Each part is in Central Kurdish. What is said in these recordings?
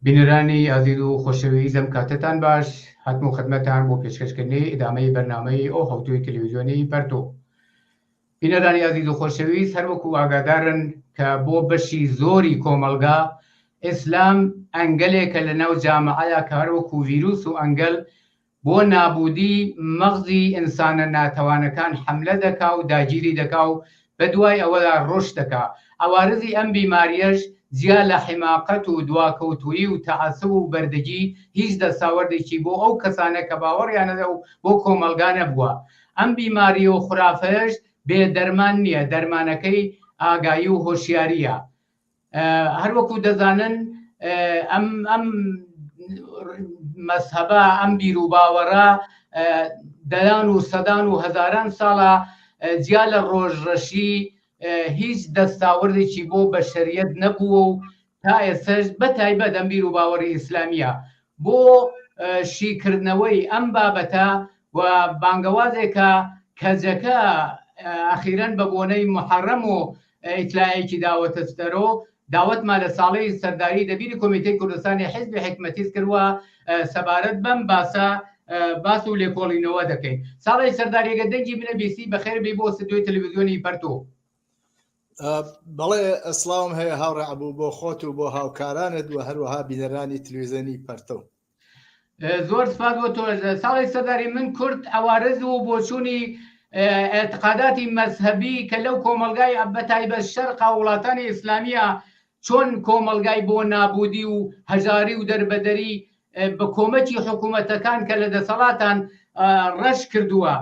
بینەرانی ئازیز و خۆشەویست ئەم کاتەتان باش هاتم و خدمەتان بۆ پێشکەشکردنی ئیدامەی بەرنامەی ئەو حەوتووی تەلەویزیۆنی پەرتۆ بینەرانی ئازیز و خۆشەویست هەروەکو ئاگادارن کە بۆ بەشی زۆری کۆمەڵگا ئیسلام ئەنگەلێکە لە ناو جامعەیە کە هەروەکو ڤیروس و ئەنگەل بۆ نابودی مەغزی ئینسانە ناتەوانەکان حەملە دەکا و داگیری دەکا و بەدوای ئەوەدا ڕۆشت دەکا. عەوارزی ئەم بیماریەش جیا لە حیماقەت و دواکەوتویی و تەعەسوب و بەردەگی هیچ دەستاوەردێکی بۆ ئەو کەسانە کە باوەڕیان هەیە و بۆ کۆمەڵگا نەبووە. ئەم بیماری و خورافەیەش بێ دەرمان نیە، دەرمانەکەی ئاگایی و هۆشیاریە. هەروەکو دەزانن ئەم ئەم مەزهەبە ئەم بیر و باوەڕە دەیان و سەدان و هەزاران ساڵە جیا لە ڕۆژڕەشی هیچ دەستاوردێکی بۆ بەشەریەت نەبووە و تا ئێستش بە تایبەت ئەم بیر و باوەڕی ئیسلامیە بۆ شیکردنەوەی ئەم بابەتە و بانگەوازێکە کەجەکە ئەخیرەن بە بۆنەی محەڕەم و ئیتلایەکی داوەتە سەرۆ داوەتمان لە ساڵی سەرداری دەبیری کۆمیتەی کوردستانی حیزبی حیکمەتیست کردوە سەبارەت بەم باسە باس و لێکۆڵینەوە دەکەین. ساڵی سەرداری ئەگەر دەنگی منە بیستی بەخێر بێی بۆ ستدیۆی تەلەڤیزیۆنی پەرتۆ. بەڵێ سڵاوم هەیە هاوڕێ عەبوو بۆ خۆت و بۆ هاوکارانت و هەروەها بینەرانی تلویزیۆنی پەرتەو. زۆر سپاس بۆ تۆ ساڵی سەرداری من کورد عوارز و بۆچوونی اعتقاداتی مەزهەبی کە لەو کۆمەڵگای بەتایبەت شەرقا وڵاتانی ئیسلامیە چۆن کۆمەڵگای بۆ نابودی و هەژاری و دەربەدەری بە کۆمەکی حکوومەتەکان کە لە دەسەڵاتان ڕەش کردووە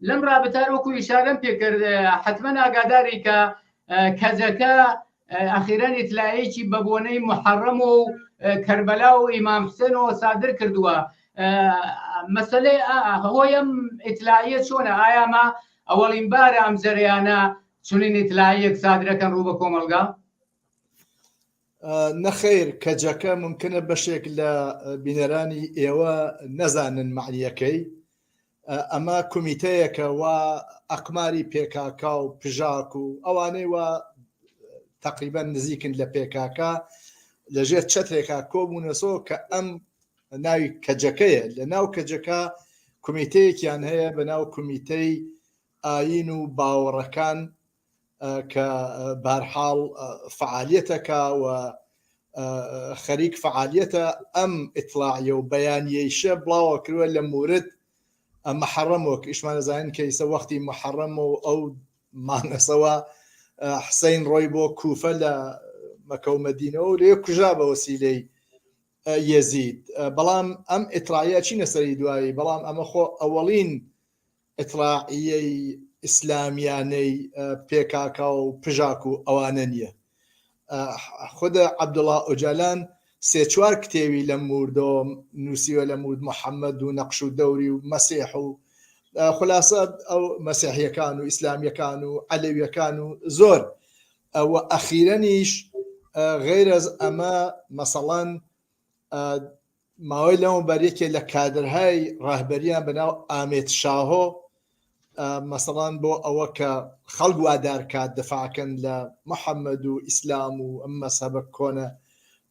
لەم رابتار وەکو ئیشارەم پێکرد حتمما ئاگاداری کە کەجەکە ئەخیرەن ئیتلاعیەکی بە بۆنەی موحەڕەم و کەربەلا و ئیمام حسێنەوە سادر کردووە مەسەلەی هۆی ئەم ئیتلاعیە چۆنە ئایا ما ئەوەڵین بارە ئەم جەرەیانە چونین ئیتلاعیەک سادرەکەن ڕوو بە کۆمەڵگا؟ نەخیر کەجەکە ممکنە بەشێک لە بینەرانی ئێوە نەزانن مەعنیەکەی ئەمە کومیتەیەکە وا ئەقماری پێکاکا و پژاک و ئەوانەی وا تقریبا نزیکن لە پێکاکا لەژێر چەترێکا کۆبوونەسەوە کە ئەم ناوی کەجەکەیە لە ناو کەجەکە کومیتەیەکیان هەیە بە ناو کومیتەی ئاین و باوەڕەکان کە بارحاڵ فعالیەتەکە و خەریک فعالیەتە ئەم ئیتڵاعیە و بەیانیەیشە بڵاوە کروە لە مورد محەڕەم وەک ئیشمان دەزانین کە ئیسە وەختی محەڕەم و ئەو مانگەسەوە حسین ڕۆی بۆ کوفە لە مەکە و مەدینەوە و لێ کوژرا بە وەسیلەی یەزید بەڵام ئەم ئیتڵاعیە چینە سەری دوایی بەڵام ئەمە خۆ ئەوەڵین ئیتڵاعیەی ئیسلامیانەی پێکاکا و پژاک و ئەوانە نیە. خودە عەبدوڵا ئۆجالان سێ چوار کتێوی لەم موردەوە نووسیوە لە مورد محەممەد و نەقش و دەوری و مەسیح و خولاسە ئەو مەسیحیەکان و ئیسلامیەکان و عەلەویەکان و زۆر ئەوە ئەخیرەنیش غەیرەز ئەمە مەسەڵەن ماوەی لەمەوبەر یەکێ لە کادرهای ڕەهبەریان بە ناو ئامێد شاهۆ مەسەڵان بۆ ئەوە کە خەڵک وادار کات دفاعکەن لە محەممەد و ئیسلام و ئەم مەسهەبە کۆنە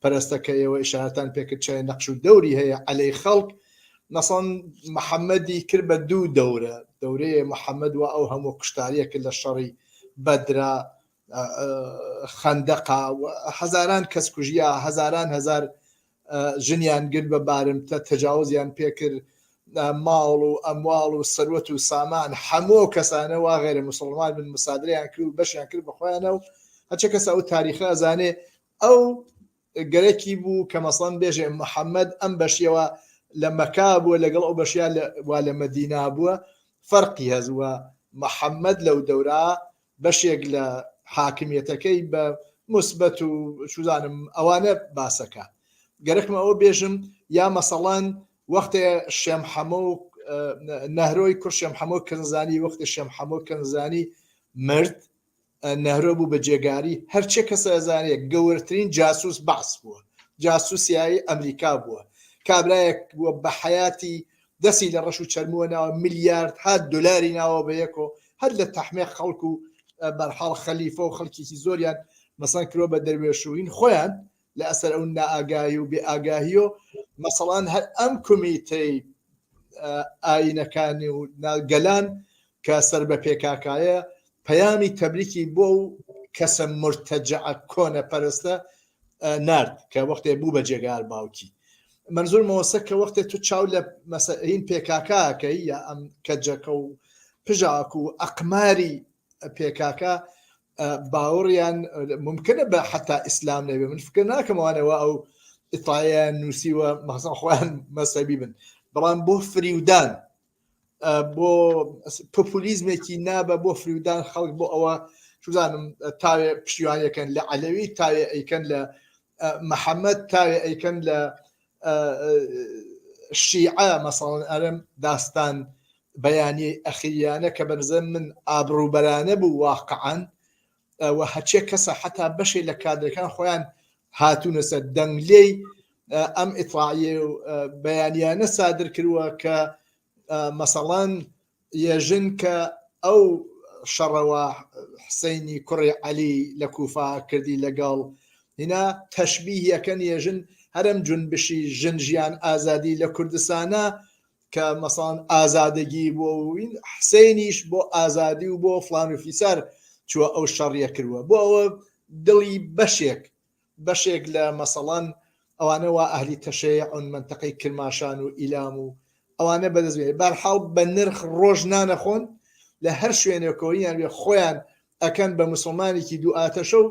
پەرستە کە ئێوە ئیشارەتان پێکرد چەند نەقش و دەوری هەیە عەلەی خەڵک مەسەڵەن محەممەدی کرد بە دوو دەورە دەورەیە محەممەد و ئەو هەموو کوشتاریە کرد لە شەڕی بەدرا خەندەقا هەزاران کەس کوژیا هەزاران هەزار ژنیان گرت بە بارمتە تەجاوزیان پێکرد ماڵ و ئەمواڵ و سەروەت و سامان هەموو ئەو کەسانە وا غەیرە موسڵمان بن مسادرەیان کرد و بەشیان کرد بە خۆیانە و هەرچە کەس ئەو تاریخە ئەزانێ ئەو گەرەکی بوو کە مەسەڵەن بێژێ محەممەد ئەم بەشیەوە لە مەکا بووە لەگەڵ ئەو بەشیا وا لە مەدینا بووە فەرقی هەز وە محەممەد لەو دەورا بەشێک لە حاکمیەتەکەی بە موسبەت و چوزانم ئەوانە باسەکە گەرەکمە ئەوە بێژم یا مەسەڵەن وەختێ شێم حەمۆ نەهرۆی کوڕ شێم حەمۆ کەنزانی وەختێ شێم حەمۆ کەنزانی مرد نەهرۆ بوو بە جێگاری هەرچێ کەسە ئەزانێ گەورەترین جاسوس بەعس بووە جاسوسیایی ئەمریکا بووە کابرایەک بووە بە حەیاتی دەستی لە ڕەش و چەرمووە ناوە ملیاردها دۆلاری ناوە بە یەکۆ هەر لە تەحمێق خەڵک و بەرحاڵ خەلیفە و خەڵکێکی زۆریان مەسەن کرۆ بە دەروێش و هین خۆیان. لە ئەسەر ئەو نائاگاهی و بێ ئاگاهیۆ مەسەڵان هەر ئەم کومیتەی ئاینەکانی و گەلان کە سەر بە پێکاکایە پەیامی تەبریکی بۆ و کەسە مرتەجعە کۆنە پەرستە نارد کە وەختێ بوو بە جێگار باوکی منزور مەوەسە کە وەختێ تو چاو لە مەسەین پێکاکاکەی یا ئەم کەجەکە و پژاک و ئەقماری پێکاکە باوەڕیان ممکنە بە حتا ئیسلام نەبێ من فکر ناکەمەوانەوە ئەو ئیتایان نووسیوە مەسەن خۆیان مەسەبی بن بەڵام بۆ فریودان بۆ پۆپولیزمێکی نابە بۆ فریودان خەڵک بۆ ئەوە چزانم تاوێ پشتیوانیەکەن لە عەلەوی تاوێ ئەیکەن لە محەممەد تاوێ ئەیکەن لە شیعە مەسەڵەن ئەرم داستان بەیانی ئەخیریانە کە بەنزە من ئابڕوبەرانە بوو واقعا و هەرچێ کەسە حتا بەشێ لە کادرەکان خۆیان هاتوونەسە دەنگ لێی ئەم ئیتڵاعیە و بەیانیانە سادر کردووە کە مەسەڵەن یەژن کە ئەو شەڕەوە حسینی کوڕی عەلی لە کوفا کردی لەگەڵ هینا تەشبیه یەکەن یەژن هەرم جونبشی ژن ژیان ئازادی لە کوردستانە کە مەسان ئازادەگی بۆ حسینیش بۆ ئازادی و بۆ فلان و فیسار چووە ئەو شەڕیە کردووە بۆ ئەوە دڵی بەشێک بەشێک لە مەسەڵەن ئەوانە وا ئەهلی تەشەیعن مەنتەقەی کرماشان و ئیلام و ئەوانە بەدەست بێنێ بەرحاڵ بە نرخ ڕۆژ نانەخۆن لە هەر شوێنێکەوە یان بێ خۆیان ئەکەن بە مسلمانێکی دوو ئاتەشە و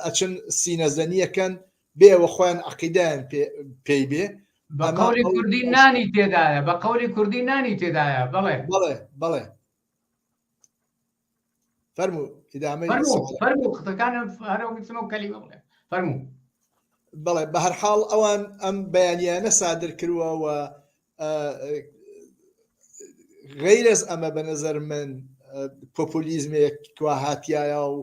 ئەچن سینەزەنیەکەن بێەوە خۆیان عقیدایان پێی بێ بە قەولی کوردی نانی تێدایە بە قەولی کوردی نانی تێدایە بەڵێ بەڵێ بەڵێ فەرموو ئیدامەی فەرموو قسەکانم هەرە وتم و کەلیمە بڵێ فەرموو بەڵێ بە هەر حاڵ ئەوان ئەم بەیانیانە سادر کردووە و غیرەز ئەمە بە نظر من پۆپۆلیزمێک کوا هاتیایە و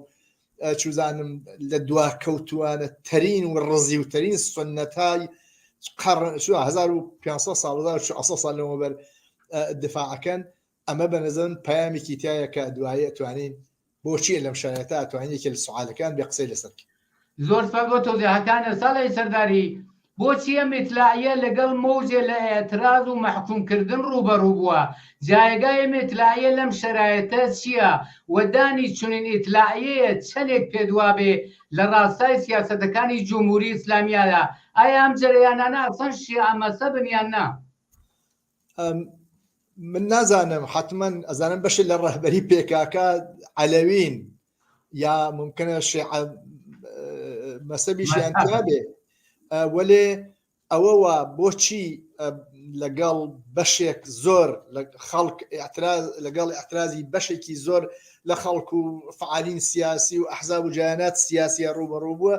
چوزانم لە دواکەوتوانە تەرین و ڕزیوترین سنەتای قەڕ 1500 ساڵ 1400 ساڵ لەمەوبەر دفاعەکەن ئەمە بە نەزەرم پەیامێکی تیایە کە دوایی ئەتوانین بۆچی لەم شەرایتە ئەتوانین یەکێ لە سوعالەکان بێ قسەی لەسەر بکەین. زۆر سپاس بۆ تەوزیحەکانت ساڵحی سەرداری، بۆچی ئەم ئیتلاعیە لەگەڵ مەوجێ لە ئیعتراز و مەحکوم کردن ڕووبەڕوو بووە؟ جایگای ئەم ئیتلاعیە لەم شەرایتە چیە و دانی چونین ئیتلاعیەیە چەنێک پێت وابێ لە ڕاستای سیاسەتەکانی جمهوری ئیسلامیایە؟ ئایا ئەم جەرەیانانە ئەسڵەن شیعە مەزهەبن یان نا؟ من نازانم حتمما ئەزانم بەشێ لە ڕەهبەری پێکاکە عەلەوین یا ممکنە شیعە مەسەبیشیان تیابێ وەلێ ئەوەوە بۆچی لەگەڵ بەشێک زۆر لە خەڵک اعتراض لەگەڵ اعترازی بەشێکی زۆر لە خەڵک و فعالین سیاسی و ئەحزاب و جیانات سیاسیە ڕوبەڕوو بووە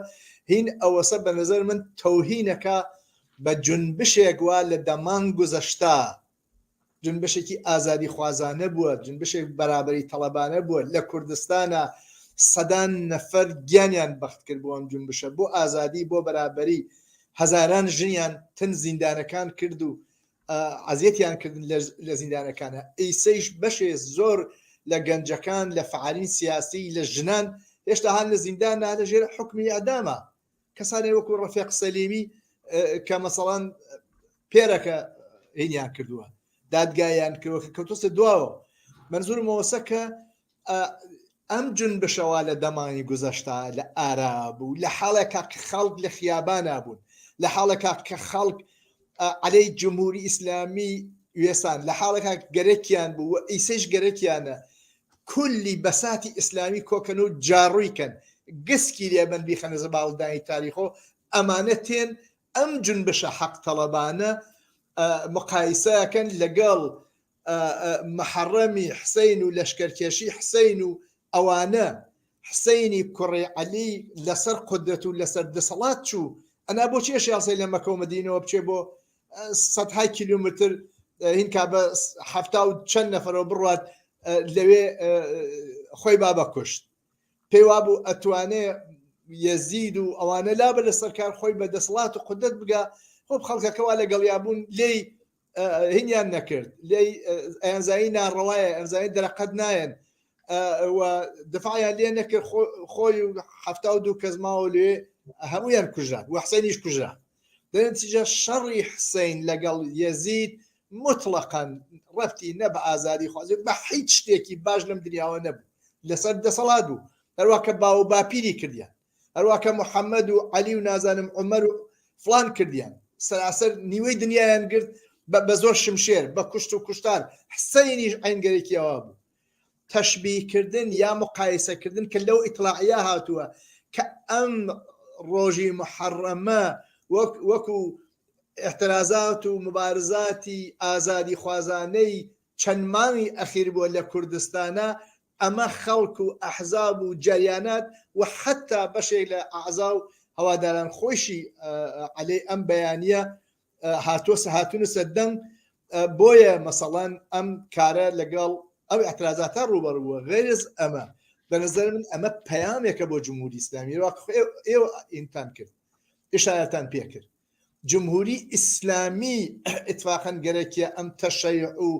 هین ئەوەسە بە نظر من تەوهینەکە بە جونبشێک وا لە دەمان گوزەشتە جونبشێکی ئازادیخوازانە بووە، جونبشێک بەرابەری تەڵەبانە بووە، لە کوردستانا سەدان نەفەر گیانیان بەخت کرد بۆ ئەم جونبشە، بۆ ئازادی، بۆ بەرابەری، هەزاران ژنیان تن زیندانەکان کرد و عەزیەتیان کردن لە زیندانەکانا، ئیسەیش بەشێ زۆر لە گەنجەکان، لە فەعالین سیاسی، لە ژنان هێشتا هان لە زیندانا لە ژێر حوکمی ئیعداما. کەسانی وەکو ڕەفیق سەلیمی کە مەسەڵەن پێرەکە هینیان کردووە دادگایان کردووە کە کەوتۆسە دواوە منزورم ئەوەسە کە ئەم جون بشەوە لە دەمانی گوزەشتا لە ئارا بوو لە حاڵێکا کە خەڵک لە خیابانا بوون لە حاڵێکا کە خەڵک عەلەی جمهوری ئیسلامی وێسان لە حاڵێکا گەرەکیان بوو و ئیسەیش گەرەکیانە کولی بەساتی ئیسلامی کۆکەن و جاڕووی کەن گسکی لێ بەن بیخەنە زەباڵدانی تاریخۆ ئەمانە تێن ئەم جونبشە حەق تەڵەبانە مقایسەکەن لەگەڵ محەڕەمی حسین و لەشکەرکێشی حسین و ئەوانە حسینی کوڕی عەلی لەسەر قودرەت و لەسەر دەسەڵات چوو ئەنا بۆچی ئەشیاسەی لە مەکە و مەدینەوە بچێ بۆ سەدهای کیلومتر هینکا بە حەفتا و چەند نەفەرەوە بڕوات لەوێ خۆی با بەکوشت پێی وابوو ئەتوانێ یەزید و ئەوانە لا بە لە سەرکار خۆی بە دەسەڵات و قودرەت بگا خۆ خەڵکەکەوا لەگەڵیا بوون لێی هینیان نەکرد لێی ئەیانزانی ناڕەوایە ئەنزانی دەرەقەت نایەن و دفاعیان لێ نەکرد خۆی و 72 کەس ماوە لێ. هەمویان کوژران و حسینیش کوژرا. دەنتیجە شەڕی حسین لەگەڵ یەزید مطلقا ڕەبتی نە بە ئازادی خوازی بە هیچ شتێکی باش لەم دنیاوە نەبوو، لەسەر دەسەڵات بوو، هەروە کە باو و باپیری کردیان، هەروە کە محەممەد و عەلی و نازانم عومەر و فڵان کردیان، سەراسەر نیوەی دنیایان گرت بە زۆر شمشێر، بە کوشت و کوشتار، حسەینیش عەینگەرێکی ئەوا بوو. تەشبیه کردن یا مقایسە کردن کە لەو ئیتڵاعیە هاتووە کە ئەم ڕۆژی محەڕەمە وەک وەکو اعترازات و مبارزاتی ئازادی خوازانەی چەند مانگی ئەخیر بووە لە کوردستانا ئەمە خەڵک و ئەحزاب و جەریانات و حەتا بەشێک لە ئەعزا و هەواداران خۆیشی عەلەی ئەم بەیانیە هاتووە هاتوونەسە دەنگ بۆیە مەسەڵەن ئەم کارە لەگەڵ ئەو اعترازاتە ڕووبەڕوو بووە غەیرز ئەمە بە نظر من ئەمە پەیامێکە بۆ جمهوری ئیسلامی ئێوە ئینتان کرد ئشارەتان پێکرد جمهوری ئیسلامی اتفاقا گەرەکیە ئەم تەشەیع و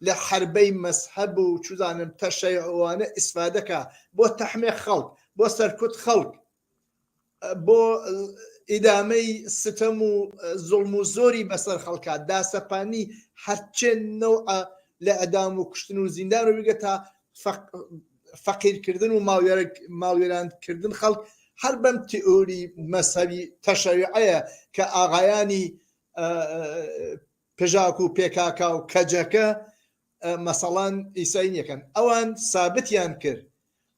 لە حربەی مەزهەب و چزانم تەشەیعوانە ئیسفادەکە بۆ تەحمێ خەڵک بۆ سەرکوت خەڵک بۆ ئیدامەی ستەم و زوڵم و زۆری بەسەر خەڵکا داسەپانی هەرچێ نەوعە لە ئەدام و کوشتن و زیندان و بگە تا فەقیرکردن و ماڵوێرانکردن خەڵک هەر بەم تئوری مەسەبی تەشەویعەیە کە ئاغایانی پژاک و پێکاکا و کەجەکە مەسەڵەن ئیسای نیەکەن ئەوان سابتیان کرد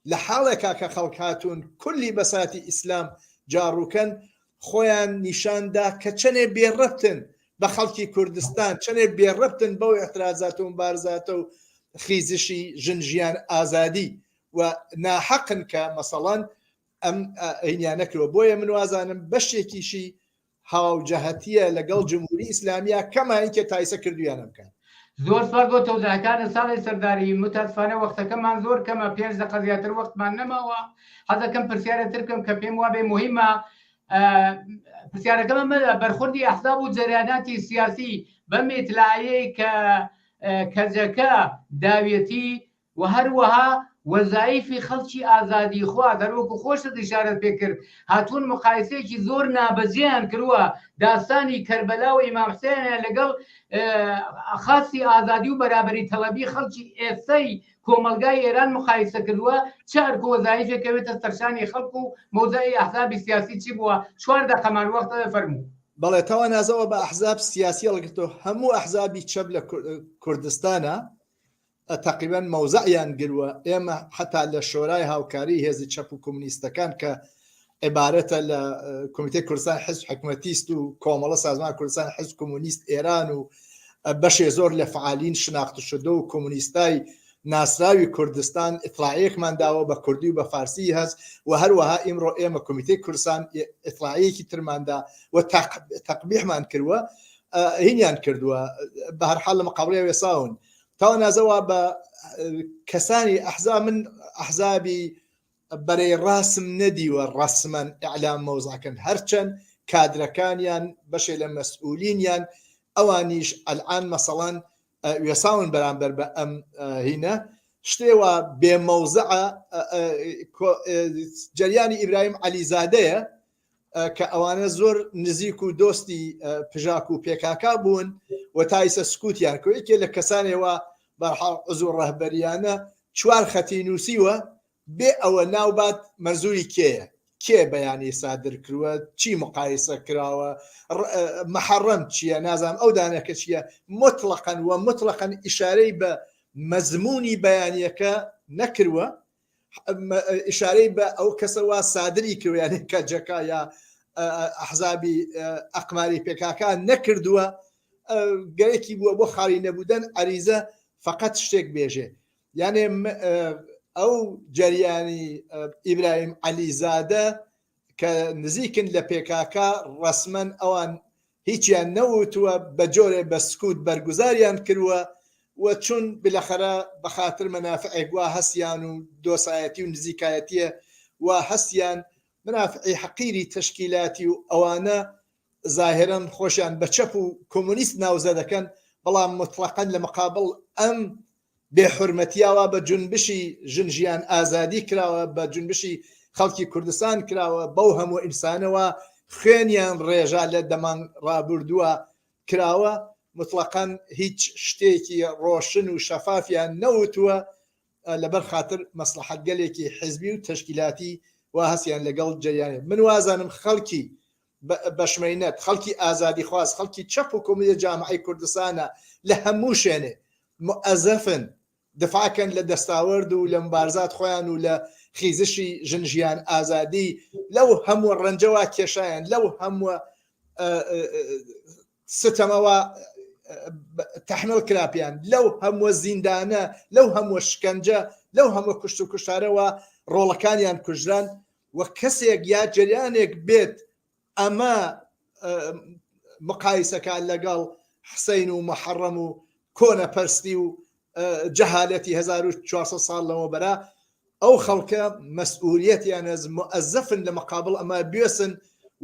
لە حاڵێکا کە خەڵک هاتوون کولی بەساتی ئیسلام جاڕوکەن خۆیان نیشان دا کە چەنێ بێ ڕەبتن بە خەڵکی کوردستان چەنێ بێ ڕەبتن بەو ئیعترازات و مبارزاتە و خیزشی ژن ژیان ئازادی و ناحەقن کە مەسەڵەن ئەم ئەینیانە کردوە بۆیە من وازانم بەشێکیشی هاوجەهەتیە لەگەڵ جمهوری ئیسلامیا کەما اینکە تایسە کردویانە بکەن. زۆر سپاس بۆ تەوزیحەکانت ساڵح سەرداری، متاسفانە وەختەکەمان زۆر کەمە پێنج دەقە زیاتر وەختمان نەماوە، حەزەکەم پرسیارە تر بکەم کە پێم وابێ موهیمە، پرسیارەکەم ئەمەیە بەرخوردی ئەحزاب و جەریاناتی سیاسی بەم ئیتلاعیەی کە کەجەکە داویەتی و هەروەها وەزایفی خەڵکی ئازادیخواز هەر وەکو خۆشت ئیشارەت پێ کرد هاتوون مقایسەیەکی زۆر نابەجێیان کردووە داستانی کەربەلا و ئیمام حسێنیان لەگەڵ خاسی ئازادی و بەرابەری تەڵەبی خەڵکی ئێستای کۆمەڵگای ئێران مقایسە کردووە چ ئەرک و وەزایفێک کەوێتە سەرشانی خەڵک و مەوزعی ئەحزابی سیاسی چی بووە چوار دەقەمان وەختە فەرموو. بەڵێ تاوان نازەوە بە ئەحزاب سیاسی هەڵگرتەوە هەموو ئەحزابی چەپ لە کوردستانە تەقریبەن مەوزەعیان گروە، ئێمە حەتا لە شۆرای هاوکاری هێزی چەپ و کۆمونیستەکان کە عیبارەتە لە کۆمیتەی کوردستان حزب حکومەتیست و کۆمەڵە سازمان کوردستان حزب کۆمونیست ئێران و بەشێ زۆر لە فعالین شناخت شدە و کۆمونیستای ناسراوی کوردستان ئیتڵاعیەکمان داوە بە کوردی و بە فارسی هەست و هەروەها ئیمڕۆ ئێمە کۆمیتەی کوردستان ئیتڵاعیەکی ترماندا و تەقبیحمان کردووە هینیان کردووە بە هەرحاڵ لە مقابڵی وێساون تاوە نازەوە بە کەسانی ئەحزاب من ئەحزابی بەرەی ڕاستم نەدیوە ڕەسمەن ئیعلام مەوزعکەن هەرچەند کادرەکانیان بەشێ لە مەسئولینیان ئەوانیش ئەلعان مەسەڵەن وێساون بەرامبەر بە ئەم هینە شتێ وا بێ مەوزعە جەریانی ئیبراهیم عەلیزادەیە کە ئەوانە زۆر نزیک و دۆستی پژاک و پێکاکا بوون و تا ئیسە سکوتیان کرد یەکێ لە کەسانێ وا بەرحاڵ عزو ڕەهبەریانە چوار خەتی نووسیوە بێ ئەوە ناوبات مەنزوری کێیە کێ بەیانی سادر کرووە چی مقایسە کراوە محەڕەم چییە نازانم ئەو دانەکە چییە مطلقا و مطلقا ئیشارەی بە مەزمونی بەیانیەکە نەکرووە ئیشارەی بە ئەو کەسە وا سادری کردوە یانێ کەجەکە یا ئەحزابی ئەقماری پێکاکە نەکردووە گەرەکی بووە بۆ خاڵی نەبوودەن عریزە فقط شتێک بێژێ یانێ ئەو جەریانی ئیبراهیم عەلیزادە کە نزیکن لە پێکاکە ڕەسمەن ئەوان هیچیان نەوتووە، بە جۆرێ بە سکوت بەرگوزاریان کرووە و چون بلەخەرە بە خاتر مەنافعێک وا هەستیان و دۆسایەتی و نزیکایەتیێ وا هەستیان منافعی حەقیری تەشکیلاتی و ئەوانە زاهێرەن خۆشیان بە چەپ و کۆمۆنیست ناوزە دەکەن بەڵام موتڵەقەن لە مقابڵ ئەم بێ حورمەتیاوە بە جونبشی ژن ژیان ئازادی کراوە بە جونبشی. خەڵکی کوردستان کراوە بەو هەموو ئینسانەوە خوێنیان ڕێژا لە دەمان ڕابردووە کراوە مطلقاً هیچ شتێکی ڕۆشن و شەفافیان نەوتووە لەبەر خاتر مەسڵەحەتگەلێکی حزبی و تەشکیلاتی وا هەستیان لەگەڵ جەریانێ من وازانم خەڵکی بەشمەینەت خەڵکی ئازادیخواز خەڵکی چەپ و کۆمۆنیست جامعەی کوردستانە لە هەموو شوێنێ موئەزەفن دفاع کەن لە دەستاوەرد و لە مبارزات خۆیان و لە خیزشی ژن ژیان ئازادی لەو هەموو ڕەنجەوە کێشایان لەو هەموو ستەمەوە تەحمیل کرا پێیان، لەو هەمووە زیندانە، لەو هەمووە شکەنجە، لەو هەموو کوشت و کوشتارەوە ڕۆڵەکانیان کوژران و کەسێک یا جەریانێک بێت ئەمە مقایسەکە لەگەڵ حسین و محەڕەم و کۆنەپەرستی و جەهالەتی 1400 ساڵ لەمەوبەرە ئەو خەڵکە مەسئولیەتیان هەس موئەزەفن لە مقابڵ ئەمە بێسن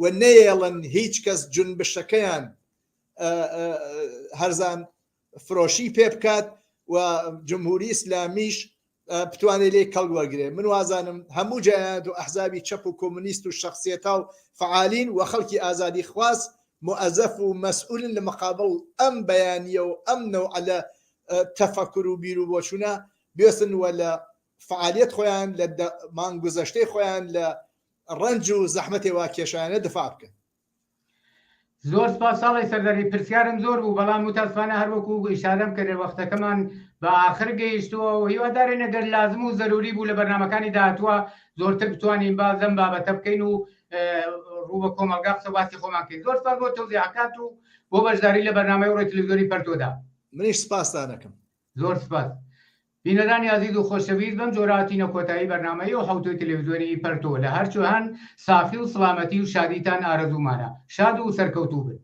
و نەیەڵن هیچ کەس جونبشەکەیان هەرزان فرۆشی پێ بکات و جمهوری ئیسلامیش بتوانێت لێی کەڵک وەرگێ من وازانم هەموو جایات و ئەحزابی چەپ و کۆمونیست و شخصیەتا و فعالین و خەڵکی ئازادی خواز موئەزەف و مەسئولن لە مقابڵ ئەم بەیانیە و ئەم نەوعە لە تەفەکر و بیر و بۆچوونە بێسن و لە فعالیەت خۆیان لە مانگ گوزەشتەی خۆیان لە ڕەنج و زەحمەتێ وا کێشایانە دفاع بکەن. زۆر سپاس ساڵی سەرداری پرسیارم زۆر بوو بەڵام متاسفانە هەر وەکو ئیشارەم کرد وەختەکەمان بە ئاخر گەیشتووە و هیوادارین ئەگەر لازم و زەروری بوو لە بەرنامەکانی داهاتووە زۆرتر بتوانین باز لەم بابەتە بکەین و ڕوو بە کۆمەڵگا قسە باسی خۆمان بکەین زۆر سپاس بۆ تەوزیحەکانت و بۆ بەشداری لە بەرنامەی ڕۆی تلویزیۆنی پەرتۆدا. منیش سپاستان ئەکەم. زۆر سپاس. بینەرانی ئازیز و خۆشەویست بەم جۆرە هاتینە کۆتایی بەرنامەی ئەو حەوتووی تەلەفزیۆنی پەرتۆ لە هەر کوێ هەن ساخی و سڵامەتی و شادیتان ئارەزوومانە شاد و سەرکەوتوو بن.